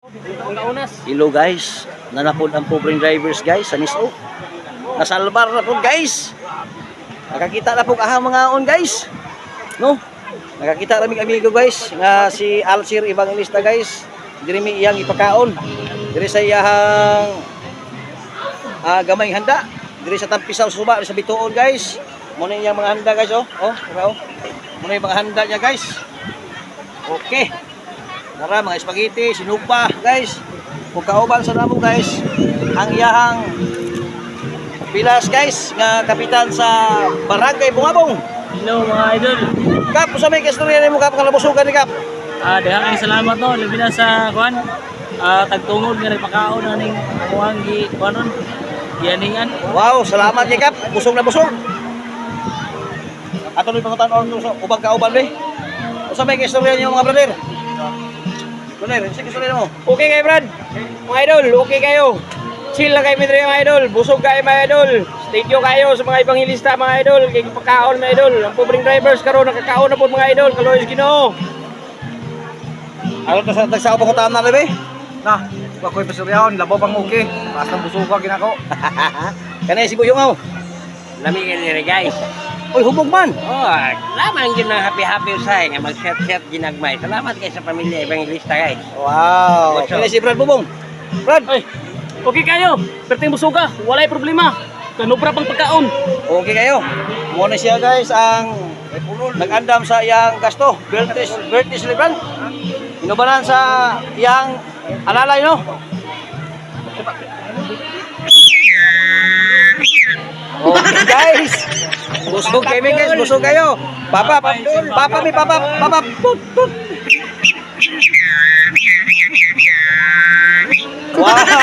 Kaunas. Hello guys, nanapod ang pobreng drivers guys sa Niso. Nasalbar na po guys. Nakakita na po ahang mga on guys. No? Nakakita raming amigo guys nga si Alcir Evangelista guys. Diri mi iyang ipakaon. Diri sa iyang gamay handa. Diri sa Tampisaw Suba, diri sa Bituon guys. Mo na iyang mga handa guys oh. Oh, diba, oh. Mo na yung mga handa niya guys. Okay. Tara mga spaghetti, sinupa guys. Kung kauban sa namo guys, ang iyahang Pilas guys nga kapitan sa Barangay Bungabong. Hello mga idol. Kap, usa may kastorya nimo kap nga nabusugan ni Kap. Daghang kayong salamat no, labi na sa kuan. Tagtungod nga nagpakaon aning amuang gi kuanon. Gianingan. Wow, salamat ni Kap. Busog na busog. Ato ni pangutan-on sa ubang kauban be. Usa may kastorya niyo mga brother. Brother, usa kastorya mo. Okay kayo, Brad. Mga idol, okay kayo. Chill lang kayo midre mga idol. Busog kayo mga idol. Thank you kayo sa mga ebanghilista mga idol. Kay pagkaon mga idol. Ang pobreng drivers karon nakakaon na po mga idol. Kaloy sa Ginoo. Ano to sa tagsa pangutan na be? Na, wa ko'y pasuryahon, labo pang okay. Taas ng busuga ginako. Kanay si Buyong aw. Lami ka nila guys. Oy, hubog man. Oh, lamang yun ang happy-happy usahay nga mag-set-set ginagmay. Salamat kay sa pamilya Evangelista guys. Wow. What's up? Kanay si Brad Bubong. Brad, Ay, okay kayo. Perting busuga, walay problema. Kanubra pang pagkaon. Okay kayo. Muna siya guys ang nag-andam sa iyang gasto. Birthday, birthday celebrant. Inubanan sa iyang alalay no. Okay guys. Busog kayo guys, busog kayo. Papa, papa, papa, mi papa, papa. Tut, tut. Wow.